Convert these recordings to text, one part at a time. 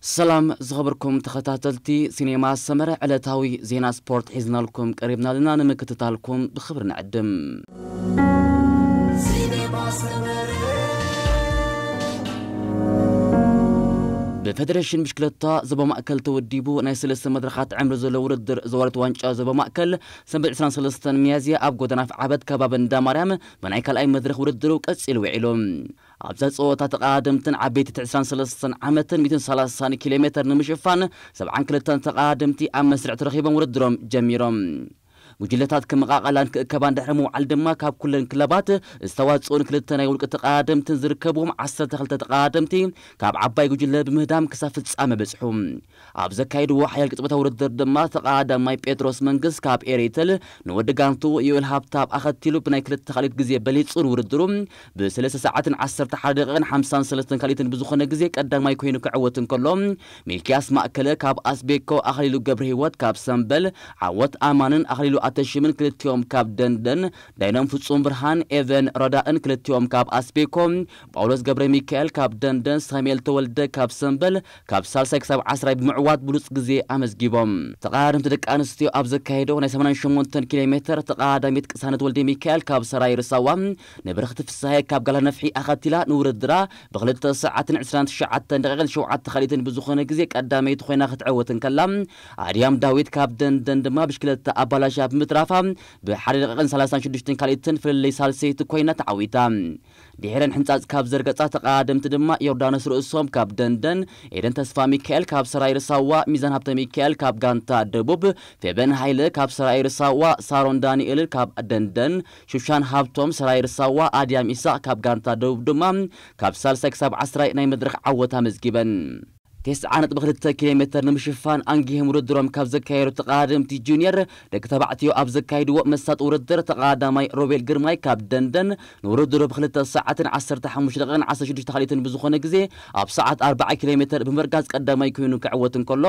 ሰላም ዝኸበርኩም ተኸታተልቲ ሲኔማ ሰመረ፣ ዕለታዊ ዜና ስፖርት ሒዝናልኩም ቀሪብና ኣለና። ንምክትታልኩም ብኽብሪ ንዕድም። ብፌደሬሽን ብሽክለታ ዞባ ማእከል ተወዲቡ ናይ ሰለስተ መድረኻት ዕምሪ ዘለዎ ውድድር ዘዋርት ዋንጫ ዞባ ማእከል ሰንበት ዕስራን ሰለስተን ሚያዝያ ኣብ ጎደና ኣፍዓበት ከባቢ እንዳ ማርያም ብናይ ካልኣይ መድረኽ ውድድሩ ቀጺሉ ውዒሉ። ኣብዛ ጸወታ ተቐዳደምትን ዓበይቲ ዕስራን ሰለስተን ዓመትን ሚእትን ሰላሳን ኪሎ ሜተር ንምሽፋን ሰብዓን ክልተን ተቐዳደምቲ ኣብ መስርዕ ተረኺቦም ውድድሮም ጀሚሮም። ጉጅለታት ክመቓቐላን ክእከባን ድሕሪ ምውዓል ድማ ካብ ኩለን ክለባት ዝተዋጽኡን ክልተ ናይ ውልቂ ተቐዳደምትን ዝርከብዎም ዓሰርተ ክልተ ተቐዳደምቲ ካብ ዓባይ ጉጅለ ብምህዳም ክሳብ ፍጻመ በጽሑ። ኣብ ዘካየድዎ ሓያል ቅጽበታዊ ውድድር ድማ ተቐዳዳማይ ጴጥሮስ መንግስ ካብ ኤሪትል ንወዲ ጋንቱ ዮኤል ሃብታብ ኣኸቲሉ ብናይ ክልተ ካልኢት ግዜ በሊጹ ንውድድሩ ብሰለስተ ሰዓትን ዓሰርተ ሓደ ደቂቕን ሓምሳን ሰለስተን ካልኢትን ብዝኾነ ግዜ ቀዳማይ ኮይኑ ክዕወት እንከሎ፣ ሚልኪያስ ማእከለ ካብ ኣስቤኮ፣ ኣኽሊሉ ገብረ ህይወት ካብ ሰምበል፣ ዓወት ኣማንን ኣኽሊሉ ኣተሽምን ክልቲኦም ካብ ደንደን፣ ዳይኖም ፍጹም ብርሃን፣ ኤቨን ረዳእን ክልቲኦም ካብ ኣስቤኮ፣ ጳውሎስ ገብረ ሚካኤል ካብ ደንደን፣ ሳሙኤል ተወልደ ካብ ሰምበል ካብ ሳልሳይ ክሳብ ዓስራይ ብምዕዋት ብሉጽ ግዜ ኣመዝጊቦም። ተቐዳደምቲ ደቂ ኣንስትዮ ኣብ ዘካየዶ ናይ ሰማንያን ሸሞንተን ኪሎ ሜተር ተቐዳዳሚት ቅሳነት ወልደ ሚካኤል ካብ ሰራይ ርሳዋ ንብርኽቲ ፍስሃየ ካብ ጋላ ነፍሒ ኣኸቲላ ንውድድራ ብክልተ ሰዓትን ዕስራን ትሽዓተን ደቂቕን ሸውዓተ ካልኢትን ብዝኾነ ግዜ ቀዳመይቲ ኮይና ክትዕወት እንከላ፣ ኣድያም ዳዊት ካብ ደንደን ድማ ብሽክለታ ኣባላሻ ብምትራፋ ብሓደ ደቂቕን ሰላሳን ሽዱሽተን ካልኢትን ፍልልይ ሳልሰይቲ ኮይና ተዓዊታ። ድሕረን ሕንጻጽ ካብ ዘርገጻ ተቐዳደምቲ ድማ ዮርዳኖስ ርእሶም ካብ ደንደን፣ ኤደን ተስፋ ሚካኤል ካብ ሰራይ ርሳዋ፣ ሚዛን ሃብተ ሚካኤል ካብ ጋንታ ደቡብ፣ ፌበን ሃይለ ካብ ሰራይ ርሳዋ፣ ሳሮን ዳንኤል ካብ ደንደን፣ ሹሻን ሃብቶም ሰራይ ርሳዋ፣ ኣድያም ኢሳቕ ካብ ጋንታ ደቡብ ድማ ካብ ሳልሳይ ክሳብ ዓስራይ ናይ መድረኽ ዓወት ኣመዝጊበን። ተስዓ ነጥቢ ክልተ ኪሎ ሜተር ንምሽፋን ኣንጊሆም ውድድሮም ካብ ዘካየዱ ተቐዳደምቲ ጁኒየር ደቂ ተባዕትዮ ኣብ ዘካይድዎ መሳጢ ውድድር ተቐዳዳማይ ሮቤል ግርማይ ካብ ደንደን ንውድድሩ ብክልተ ሰዓትን ዓሰርተ ሓሙሽተ ደቂቕን ዓሰርተ ሽዱሽተ ካልኢትን ብዝኾነ ግዜ ኣብ ሰዓት ኣርብዓ ኪሎ ሜተር ብምርጋጽ ቀዳማይ ኮይኑ ክዕወት እንከሎ፣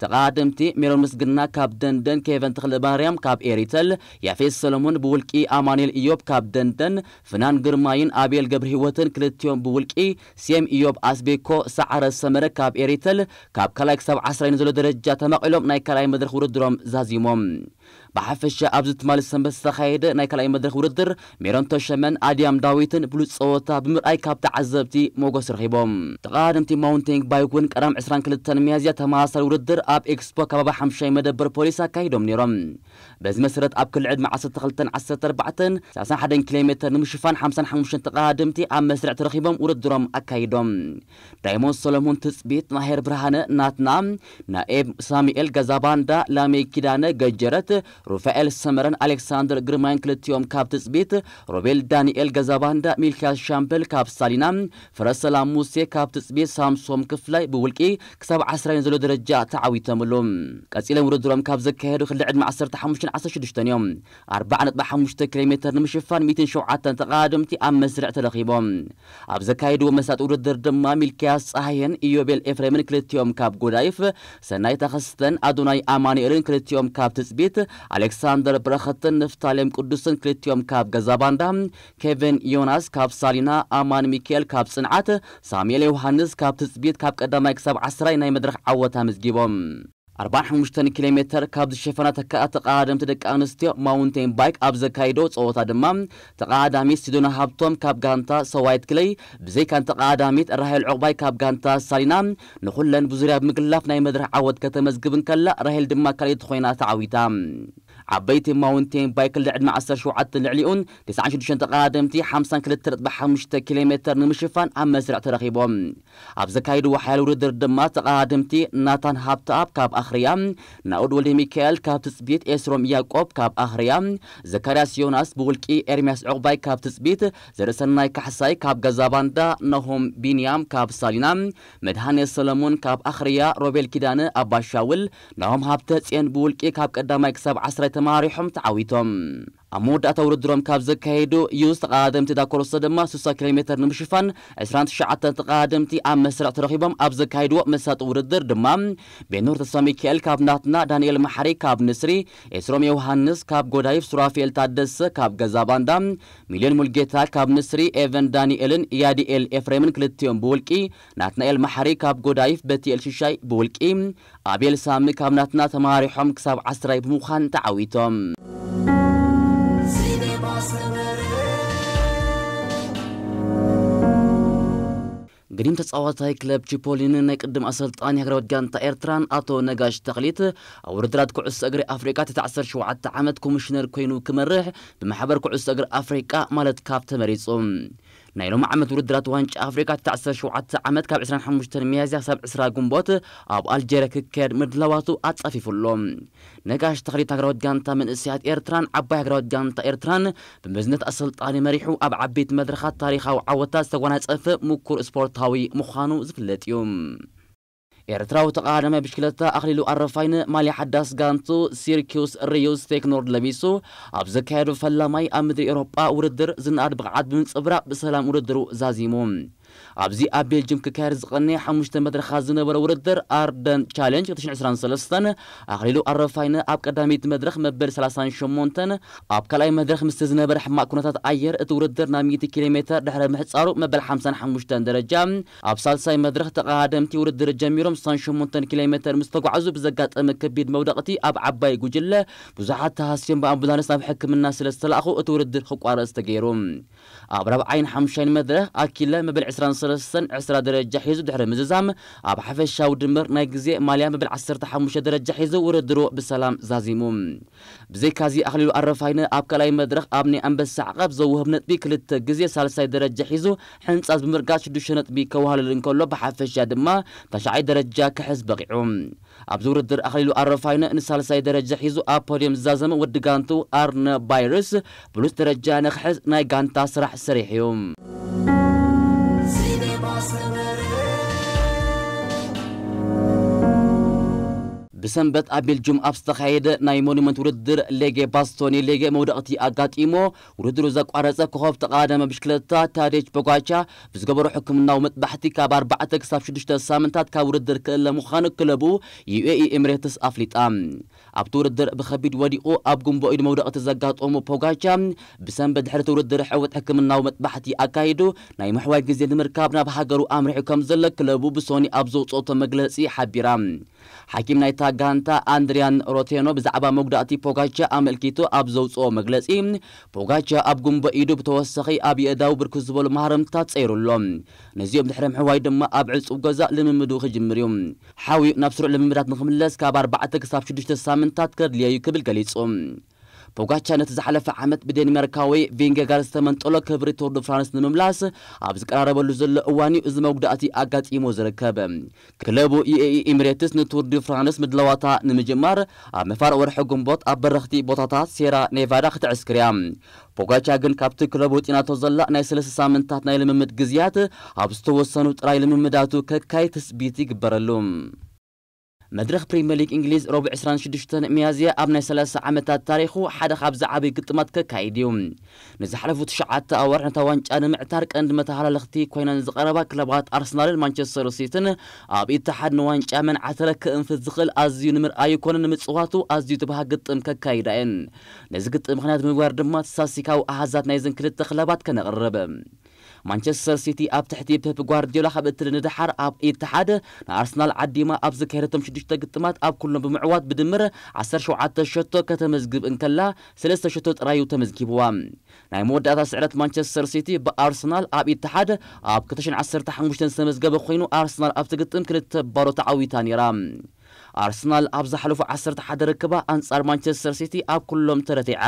ተቐዳደምቲ ሜሮን ምስግና ካብ ደንደን፣ ኬቨን ተኽለማርያም ካብ ኤሪተል፣ ያፌት ሰለሞን ብውልቂ፣ ኣማኑኤል ኢዮብ ካብ ደንደን፣ ፍናን ግርማይን ኣቤል ገብረህይወትን ክልቲኦም ብውልቂ፣ ሴም ኢዮብ ኣስቤኮ፣ ሰዓረ ሰመረ ካብ ኤሪተል ካብ ካልኣይ ክሳብ ዓስራይ ንዘሎ ደረጃ ተማቒሎም ናይ ካልኣይ መድረኽ ውድድሮም ዛዚሞም። ብሓፈሻ ኣብዚ ትማሊ ሰንበት ዝተኻየደ ናይ ካልኣይ መድረኽ ውድድር ሜሮን ተሸመን ኣድያም ዳዊትን ብሉጽ ጸወታ ብምርኣይ ካብ ተዓዘብቲ ሞጎስ ረኺቦም። ተቐዳደምቲ ማውንቴን ባይክ እውን ቀዳም ዕስራን ክልተን ሚያዝያ ተመሳሳሊ ውድድር ኣብ ኤክስፖ ከባቢ ሓምሻይ መደበር ፖሊስ ኣካይዶም ነይሮም። በዚ መሰረት ኣብ ክሊ ዕድመ ዓሰርተ ክልተን ዓሰርተ ኣርባዕተን ሰላሳን ሓደን ኪሎ ሜተር ንምሽፋን ሓምሳን ሓሙሽተን ተቐዳደምቲ ኣብ መስርዕ ተረኺቦም ውድድሮም ኣካይዶም። ዳይሞንድ ሰሎሞን ትጽቢት፣ ማሄር ብርሃነ ናትና፣ ናኤብ ሳሙኤል ገዛባንዳ፣ ላሜ ኪዳነ ገጀረት፣ ሩፋኤል ሰመረን ኣሌክሳንደር ግርማይን ክልቲኦም ካብ ትጽቢት፣ ሮቤል ዳንኤል ገዛባንዳ፣ ሚልኪያስ ሻምበል ካብ ሳሊና፣ ፍረሰላም ሙሴ ካብ ትጽቢት፣ ሳምሶም ክፍላይ ብውልቂ ክሳብ ዓስራይ ዘሎ ደረጃ ተዓዊቶምሉ። ቀጺሎም ውድድሮም ካብ ዘካየዱ ክሊ ዕድመ ዓሰርተ ሓሙሽተን ዓሰርተ ሽዱሽተን እዮም። ኣርባዓ ነጥቢ ሓሙሽተ ኪሎ ሜተር ንምሽፋን ሚእትን ሸውዓተን ተቐዳደምቲ ኣብ መስርዕ ተረኺቦም። ኣብ ዘካየድዎ መሳጢ ውድድር ድማ ሚልክያስ ጸሃየን ኢዮቤል ኤፍሬምን ክልቲኦም ካብ ጎዳይፍ፣ ሰናይ ተኸስተን ኣዶናይ ኣማኑኤልን ክልቲኦም ካብ ትጽቢት፣ ኣሌክሳንደር በረኸትን ንፍታሌም ቅዱስን ክልቲኦም ካብ ገዛባንዳ፣ ኬቨን ዮናስ ካብ ሳሊና፣ ኣማን ሚካኤል ካብ ጽንዓት፣ ሳሙኤል ዮሃንስ ካብ ትጽቢት ካብ ቀዳማይ ክሳብ ዓስራይ ናይ መድረኽ ዓወት ኣመዝጊቦም። ኣርባዓን ሓሙሽተን ኪሎ ሜተር ካብ ዝሸፈና ተካኣ ተቐዳደምቲ ደቂ ኣንስትዮ ማውንቴን ባይክ ኣብ ዘካይዶ ጸወታ ድማ ተቐዳዳሚት ሲዶና ሃብቶም ካብ ጋንታ ሰዋይት ክለይ ብዘይካን ተቐዳዳሚት ራሄል ዑቕባይ ካብ ጋንታ ሳሊና ንኹለን ብዙርያ ብምግላፍ ናይ መድረኽ ዓወት ከተመዝግብ እንከላ ራሄል ድማ ካልኣይቲ ኮይና ተዓዊታ። ዓበይቲ ማውንቴን ባይክ ልዕሊ ዕድመ ዓሰርተ ሸውዓተን ልዕሊኡን ተስዓን ሽዱሽተን ተቐዳደምቲ ሓምሳን ክልተ ነጥቢ ሓሙሽተ ኪሎ ሜተር ንምሽፋን ኣብ መስርዕ ተረኺቦም። ኣብ ዘካይድዎ ሓያል ውድድር ድማ ተቐዳደምቲ ናታን ሃብተኣብ ካብ ኣኽርያ፣ ናኡድ ወልደ ሚካኤል ካብ ትጽቢት፣ ኤስሮም ያዕቆብ ካብ ኣኽርያ፣ ዘካርያስ ዮናስ ብውልቂ፣ ኤርምያስ ዕቑባይ ካብ ትጽቢት፣ ዘርእሰናይ ካሕሳይ ካብ ገዛባንዳ፣ ናሆም ቢንያም ካብ ሳሊና፣ መድሃኔ ሰለሞን ካብ ኣኽርያ፣ ሮቤል ኪዳነ ኣባሻውል፣ ናሆም ሃብተ ጽዮን ብውልቂ ካብ ቀዳማይ ክሳብ ዓስራይ ተማሪሖም ተዓዊቶም። ኣብ መወዳእታ ውድድሮም ካብ ዘካየዱ ዩስ ተቐዳደምቲ ዳኮሮሶ ድማ ስሳ ኪሎ ሜትር ንምሽፋን ዕስራን ትሽዓተን ተቐዳደምቲ ኣብ መስርዕ ተረኺቦም ኣብ ዘካየድዎ መሳጢ ውድድር ድማ ቤኖር ተስፋ ሚካኤል ካብ ናትና፣ ዳንኤል መሓሪ ካብ ንስሪ፣ ኤስሮም ዮሃንስ ካብ ጎዳይፍ፣ ሱራፌል ታደሰ ካብ ገዛ ባንዳ፣ ሚልዮን ሙልጌታ ካብ ንስሪ፣ ኤቨን ዳንኤልን ያዲኤል ኤፍሬምን ክልቲኦም ብውልቂ፣ ናትናኤል መሓሪ ካብ ጎዳይፍ፣ በቲኤል ሽሻይ ብውልቂ፣ ኣቤል ሳሚ ካብ ናትና ተማሪሖም ክሳብ ዓስራይ ብምዃን ተዓዊቶም። ግዲም ተጻዋታይ ክለብ ቺፖሊን ናይ ቅድም ኣሰልጣኒ ሃገራዊት ጋንታ ኤርትራን ኣቶ ነጋሽ ተኽሊት ኣብ ውድድራት ኩዕሶ እግሪ ኣፍሪቃ ትሕቲ ዓሰርተ ሸውዓተ ዓመት ኮሚሽነር ኮይኑ ክመርሕ ብማሕበር ኩዕሶ እግሪ ኣፍሪቃ ማለት ካፍ ተመሪጹ። ናይ ሎሚ ዓመት ውድድራት ዋንጫ ኣፍሪቃ ትሕቲ ዓሰርተ ሸውዓተ ዓመት ካብ ዕስራን ሓሙሽተን ሚያዝያ ክሳብ ዕስራ ግንቦት ኣብ ኣልጀርያ ክካየድ ምድላዋቱ ኣጻፊፉ ኣሎ። ነጋሽ ተኽሊት ሃገራዊት ጋንታ መንእሰያት ኤርትራን ዓባይ ሃገራዊት ጋንታ ኤርትራን ብመዝነት ኣሰልጣኒ መሪሑ ኣብ ዓበይቲ መድረኻት ታሪኻዊ ዓወታት ዝተጎናጸፈ ምኩር ስፖርታዊ ምዃኑ ዝፍለጥ እዩ። ኤርትራዊ ተቐዳዳማይ ብሽክለታ ኣኽሊሉ ኣረፋይነ ማልያ ሓዳስ ጋንቱ ሲርኪዩስ ሪዩስ ቴክኖርድ ለቢሱ ኣብ ዘካየዶ ፈላማይ ኣብ ምድሪ ኤውሮጳ ውድድር ዝነኣድ ብቕዓት ብምንጽብራቕ ብሰላም ውድድሩ ዛዚሙ። ኣብዚ ኣብ ቤልጅም ክካየድ ዝቐነየ ሓሙሽተ መድረኻት ዝነበረ ውድድር ኣርደን ቻሌንጅ ክልተ ሽሕን ዕስራን ሰለስተን ኣኽሊሉ ኣረፋይነ ኣብ ቀዳመይቲ መድረኽ መበል ሰላሳን ሸሞንተን፣ ኣብ ካልኣይ መድረኽ ምስቲ ዝነበረ ሕማቕ ኩነታት ኣየር እቲ ውድድር ናብ ሚእቲ ኪሎ ሜተር ድሕሪ ምሕጻሩ መበል ሓምሳን ሓሙሽተን ደረጃ ኣብ ሳልሳይ መድረኽ ተቐዳደምቲ ውድድር ጀሚሮም ስሳን ሸሞንተን ኪሎ ሜተር ምስ ተጓዕዙ ብዘጋጠመ ከቢድ መውደቕቲ ኣብ ዓባይ ጉጅለ ብዙሓት ተሃስዮም ብኣምቡላንስ ናብ ሕክምና ስለ ዝተላእኹ እቲ ውድድር ክቋረጽ ተገይሩ። ኣብ ራብዓይን ሓሙሻይን መድረኽ ኣኪለ መበል ዕስራን ሰለስተን ዕስራ ደረጃ ሒዙ ድሕሪ ምዝዛም ኣብ ሓፈሻዊ ድምር ናይ ግዜ ማልያ መበል ዓሰርተ ሓሙሽተ ደረጃ ሒዙ ውድድሩ ብሰላም ዛዚሙ። ብዘይካዚ ኣኽሊሉ ኣረፋይነ ኣብ ካልኣይ መድረኽ ኣብ ናይ ኣንበሳ ዓቐብ ዘውህብ ነጥቢ ክልተ ግዜ ሳልሳይ ደረጃ ሒዙ ሕንጻት ብምርጋጽ ሽዱሽተ ነጥቢ ከዋህልል እንከሎ ብሓፈሻ ድማ ታሽዓይ ደረጃ ክሕዝ በቒዑ። ኣብዚ ውድድር ኣኽሊሉ ኣረፋይነ ንሳልሳይ ደረጃ ሒዙ ኣብ ፖድየም ዝዛዘመ ወዲ ጋንቱ ኣርነ ባይርስ ብሉጽ ደረጃ ንክሕዝ ናይ ጋንታ ስራሕ ሰሪሑ እዩ። ብሰንበት ኣብ ቤልጅም ኣብ ዝተኻየደ ናይ ሞኒመንት ውድድር ሌጌ ባስቶኒ ሌጌ መውደቕቲ ኣጋጢሞ ውድድሩ ዘቋረጸ ኮኸብ ተቐዳዳሚ ብሽክለታ ታዴጅ ፖጋቻ ብዝገበሮ ሕክምናዊ መጥባሕቲ ካብ ኣርባዕተ ክሳብ ሽዱሽተ ሳምንታት ካብ ውድድር ክእለ ምዃኑ ክለቡ ዩኤኢ ኤምሬትስ ኣፍሊጣ። ኣብቲ ውድድር ብኸቢድ ወዲቑ ኣብ ጉንቦ ኢዱ መውደቕቲ ዘጋጠሙ ፖጋቻ ብሰንበት ድሕሪ እቲ ውድድር ዕውት ሕክምናዊ መጥባሕቲ ኣካይዱ ናይ ምሕዋይ ግዜ ንምርካብ ናብ ሃገሩ ኣምሪሑ ከም ዘሎ ክለቡ ብሶኒ ኣብ ዘውፅኦቶ መግለፂ ሓቢራ። ሓኪም ናይታ ጋንታ ኣንድሪያን ሮቴኖ ብዛዕባ መጉዳእቲ ፖጋቻ ኣመልኪቱ ኣብ ዘውፅኦ መግለፂ ፖጋቻ ኣብ ጉንቦ ኢዱ ብተወሳኺ ኣብ የእዳው ብርክት ዝበሉ ማህረምታት ጸይሩ ኣሎ። ነዚኦም ድሕሪ ምሕዋይ ድማ ኣብ ዕጹብ ገዛ ልምምዱ ክጅምር እዩ። ሓውዩ ናብ ስሩዕ ልምምዳት ንኽምለስ ካብ ኣርባዕተ ክሳብ ሽዱሽተ ሳምንታት ከድልዮ እዩ ክብል ገሊጹ። ፖጋቻ ነቲ ዝሓለፈ ዓመት ብዴንማርካዊ ቪንጌጋር ዝተመንጠሎ ክብሪ ቱር ድ ፍራንስ ንምምላስ ኣብ ዝቀራረበሉ ዘሎ እዋን እዩ እዚ መጉዳእቲ ኣጋጢሞ ዝርከብ። ክለቡ ዩኤኢ ኤሚሬትስ ንቱር ዲ ፍራንስ ምድላዋታ ንምጅማር ኣብ መፋርቕ ወርሒ ግንቦት ኣብ በረኽቲ ቦታታት ሴራ ኔቫዳ ክትዕስክር እያ። ፖጋቻ ግን ካብቲ ክለብ ወጺናቶ ዘላ ናይ ሰለስተ ሳምንታት ናይ ልምምድ ግዝያት ኣብ ዝተወሰኑ ጥራይ ልምምዳቱ ከካይ ትጽቢት ይግበረሉ። መድረኽ ፕሪምየር ሊግ እንግሊዝ ረቡዕ ዕስራን ሽዱሽተን ሚያዝያ ኣብ ናይ ሰላሳ ዓመታት ታሪኹ ሓደ ካብ ዝዓበዩ ግጥማት ከካይድ እዩ። ንዝሓለፉ ትሽዓተ ኣዋርሕ ነታ ዋንጫ ንምዕታር ቀንዲ መተሃላለኽቲ ኮይነን ዝቐረባ ክለባት ኣርሰናልን ማንቸስተር ሲቲን ኣብ ኢትሓድ ንዋንጫ መን ዓተረ ክእንፍት ዝኽእል ኣዝዩ ንምርኣዩ ኮነ ንምጽዋቱ ኣዝዩ ትበሃግ ግጥም ከካይዳ እየን። ነዚ ግጥም ምኽንያት ብምግባር ድማ ስታስቲካዊ ኣሃዛት ናይዘን ክልተ ክለባት ከነቕርብ። ማንቸስተር ሲቲ ኣብ ትሕቲ ፔፕ ጓርዲዮላ ካብ እትሪ ንደሓር ኣብ ኢትሓድ ንኣርሰናል ዓዲማ ኣብ ዘካየደቶም ሽዱሽተ ግጥማት ኣብ ኩሎም ብምዕዋት ብድምር ዓሰርተ ሸውዓተ ሸቶ ከተመዝግብ እንከላ ሰለስተ ሸቶ ጥራዩ ተመዝጊብዋ። ናይ መወዳእታ ስዕረት ማንቸስተር ሲቲ ብኣርሰናል ኣብ ኢትሓድ ኣብ ክልተ ሽሕን ዓሰርተ ሓሙሽተን ዝተመዝገበ ኮይኑ ኣርሰናል ኣብቲ ግጥም ክልተ ባዶ ተዓዊታ ነይራ። ኣርሰናል ኣብ ዝሓለፉ ዓሰርተ ሓደ ርክባ ኣንጻር ማንቸስተር ሲቲ ኣብ ኩሎም ተረቲዓ።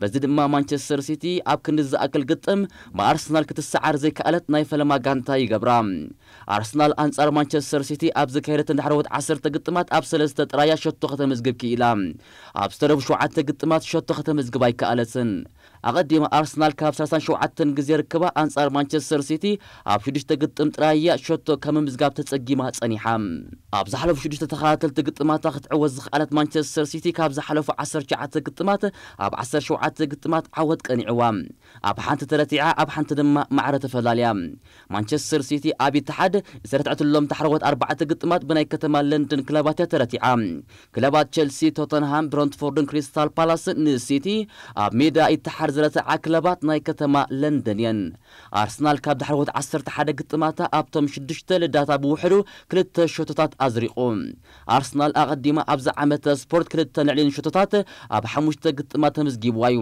በዚ ድማ ማንቸስተር ሲቲ ኣብ ክንዲ ዝኣክል ግጥም ብኣርሰናል ክትሰዓር ዘይከኣለት ናይ ፈለማ ጋንታ ይገብራ። ኣርሰናል ኣንጻር ማንቸስተር ሲቲ ኣብ ዝካየደተን ዳሕረዎት ዓሰርተ ግጥማት ኣብ ሰለስተ ጥራያ ሸቶ ከተመዝግብ ክኢላ። ኣብ ዝተረፉ ሸውዓተ ግጥማት ሸቶ ከተመዝግብ ኣይከኣለትን። ኣቐዲማ ኣርሰናል ካብ ሰላሳን ሸውዓተን ግዜ ርክባ ኣንጻር ማንቸስተር ሲቲ ኣብ ሽዱሽተ ግጥም ጥራያ ሸቶ ካብ ምምዝጋብ ተጸጊማ ጸኒሓ። ኣብ ዝሓለፉ ሽዱሽተ ተኸታተልቲ ቀጸልቲ ግጥማታ ክትዕወት ዝኸኣለት ማንቸስተር ሲቲ ካብ ዝሓለፉ ዓሰርተ ትሽዓተ ግጥማት ኣብ ዓሰርተ ሸውዓተ ግጥማት ዓወት ቀኒዕዋ። ኣብ ሓንቲ ተረቲዓ፣ ኣብ ሓንቲ ድማ ማዕረ ተፈላልያ። ማንቸስተር ሲቲ ኣብ ኢትሓድ ዝተረትዐትሎም ታሕረዎት ኣርባዕተ ግጥማት ብናይ ከተማ ለንደን ክለባት እያ ተረቲዓ። ክለባት ቸልሲ፣ ቶተንሃም፣ ብረንትፎርድን ክሪስታል ፓላስን ንሲቲ ኣብ ሜዳ ኢትሓድ ዝረትዓ ክለባት ናይ ከተማ ለንደን እየን። ኣርሰናል ካብ ዳሕረዎት ዓሰርተ ሓደ ግጥማታ ኣብቶም ሽዱሽተ ልዳታ ብውሕዱ ክልተ ሸቶታት ኣዝሪቑ። ኣርሰናል ኣቐዲማ ኣብዚ ዓመተ ስፖርት ክልተ ልዕሊኡን ሸቶታት ኣብ ሓሙሽተ ግጥማት ተመዝጊብዋ እዩ።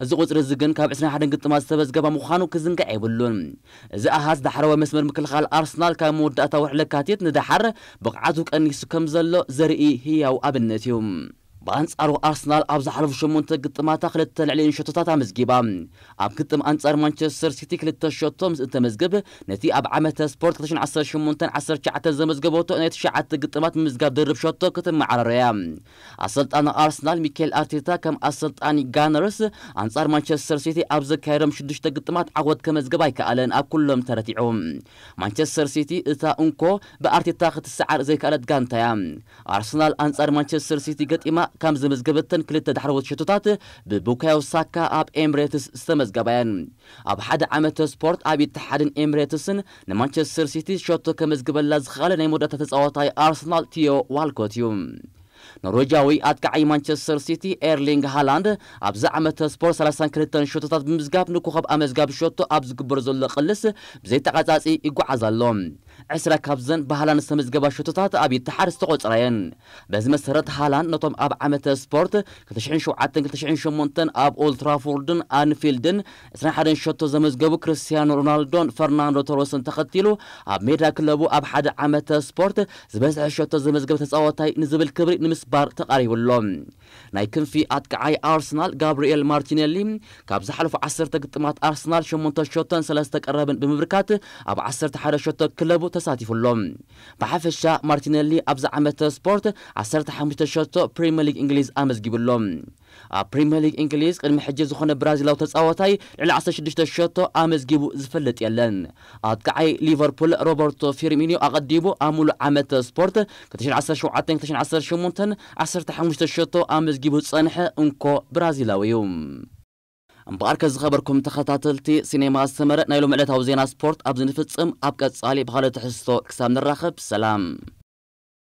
እዚ ቁጽሪ እዚ ግን ካብ ዕስራን ሓደን ግጥማት ዝተመዝገበ ምዃኑ ክዝንጋዕ የብሉን። እዚ ኣሃዝ ዳሕረዋይ መስመር ምክልኻል ኣርሰናል ካብ መወዳእታ ወርሒ ለካቲት ንደሓር ብቕዓቱ ቀኒሱ ከም ዘሎ ዘርኢ ህያው ኣብነት እዩ። ብኣንጻሩ ኣርሰናል ኣብ ዝሓለፉ ሸሞንተ ግጥማታ ክልተ ልዕሊኡን ሸቶታት ኣመዝጊባ። ኣብ ግጥም ኣንጻር ማንቸስተር ሲቲ ክልተ ሸቶ ምስ እተመዝግብ፣ ነቲ ኣብ ዓመተ ስፖርት ክልተ ሽሕን ዓሰርተ ሸሞንተን ዓሰርተ ትሽዓተን ዘመዝገበቶ ናይ ትሽዓተ ግጥማት ምምዝጋብ ድርብ ሸቶ ክትመዓራረያ። ኣሰልጣኒ ኣርሰናል ሚኬል ኣርቴታ ከም ኣሰልጣኒ ጋነርስ ኣንጻር ማንቸስተር ሲቲ ኣብ ዘካየዶም ሽዱሽተ ግጥማት ዓወት ከመዝግብ ኣይከኣለን፣ ኣብ ኩሎም ተረቲዑ። ማንቸስተር ሲቲ እታ እንኮ ብኣርቴታ ክትሰዓር ዘይከኣለት ጋንታ እያ። ኣርሰናል ኣንጻር ማንቸስተር ሲቲ ገጢማ ካብ ዘመዝገበተን ክልተ ዳሕረዎት ሸቶታት ብቡካዮ ሳካ ኣብ ኤምሬትስ ዝተመዝገባ እየን። ኣብ ሓደ ዓመተ ስፖርት ኣብ ኢትሓድን ኤምሬትስን ንማንቸስተር ሲቲ ሸቶ ከመዝግበላ ዝኸኣለ ናይ መወዳእታ ተጻዋታይ ኣርሰናል ቲዮ ዋልኮት እዩ። ኖርዌጃዊ ኣጥቃዓይ ማንቸስተር ሲቲ ኤርሊንግ ሃላንድ ኣብዚ ዓመተ ስፖርት ሰላሳን ክልተን ሸቶታት ብምዝጋብ ንኮኸብ ኣመዝጋቢ ሸቶ ኣብ ዝግበር ዘሎ ቅልስ ብዘይተቓጻጺ ይጓዓዝ ኣሎ። ዕስራ ካብዘን ብሃላንድ ዝተመዝገባ ሸቶታት ኣብ ኢትሓድ ዝተቖጸራ እየን። በዚ መሰረት ሃላንድ ነቶም ኣብ ዓመተ ስፖርት ክልተ ሽሕን ሸውዓተን ክልተ ሽሕን ሸሞንተን ኣብ ኦልትራፎርድን ኣንፊልድን ዕስራን ሓደን ሸቶ ዘመዝገቡ ክርስቲያኖ ሮናልዶን ፈርናንዶ ቶረስን ተኸቲሉ ኣብ ሜዳ ክለቡ ኣብ ሓደ ዓመተ ስፖርት ዝበዝሐ ሸቶ ዘመዝገበ ተጻዋታይ ንዝብል ክብሪ ንምስባር ተቓሪቡ ኣሎ። ናይ ክንፊ ኣጥቃዓይ ኣርሰናል ጋብሪኤል ማርቲኔሊ ካብ ዝሓለፉ ዓሰርተ ግጥማት ኣርሰናል ሸሞንተ ሸቶን ሰለስተ ቀረብን ብምብርካት ኣብ ዓሰርተ ሓደ ሸቶ ክለቡ ተሳቲፉ ኣሎ። ብሓፈሻ ማርቲኔሊ ኣብዚ ዓመተ ስፖርት ዓሰርተ ሓሙሽተ ሸቶ ፕሪምየር ሊግ እንግሊዝ ኣመዝጊቡ ኣሎ። ኣብ ፕሪምየር ሊግ እንግሊዝ ቅድሚ ሕጂ ዝኾነ ብራዚላዊ ተጻዋታይ ልዕሊ ዓሰርተ ሽዱሽተ ሸቶ ኣመዝጊቡ ዝፈልጥ የለን። ኣጥቃዓይ ሊቨርፑል ሮበርቶ ፊርሚኒዮ ኣቐዲሙ ኣብ ሙሉእ ዓመተ ስፖርት ክልተ ሽሕን ዓሰርተ ሸውዓተን ክልተ ሽሕን ዓሰርተ ሸሞንተን ዓሰርተ ሓሙሽተ ሸቶ ኣመዝጊቡ ዝጸንሐ እንኮ ብራዚላዊ እዩ። እምበኣርከ ዝኸበርኩም ተኸታተልቲ ሲኔማ ሰመረ፣ ናይ ሎም ዕለታዊ ዜና ስፖርት ኣብዚ ንፍጽም። ኣብ ቀጻሊ ብኻልእ ትሕዝቶ ክሳብ ንራኸብ ሰላም።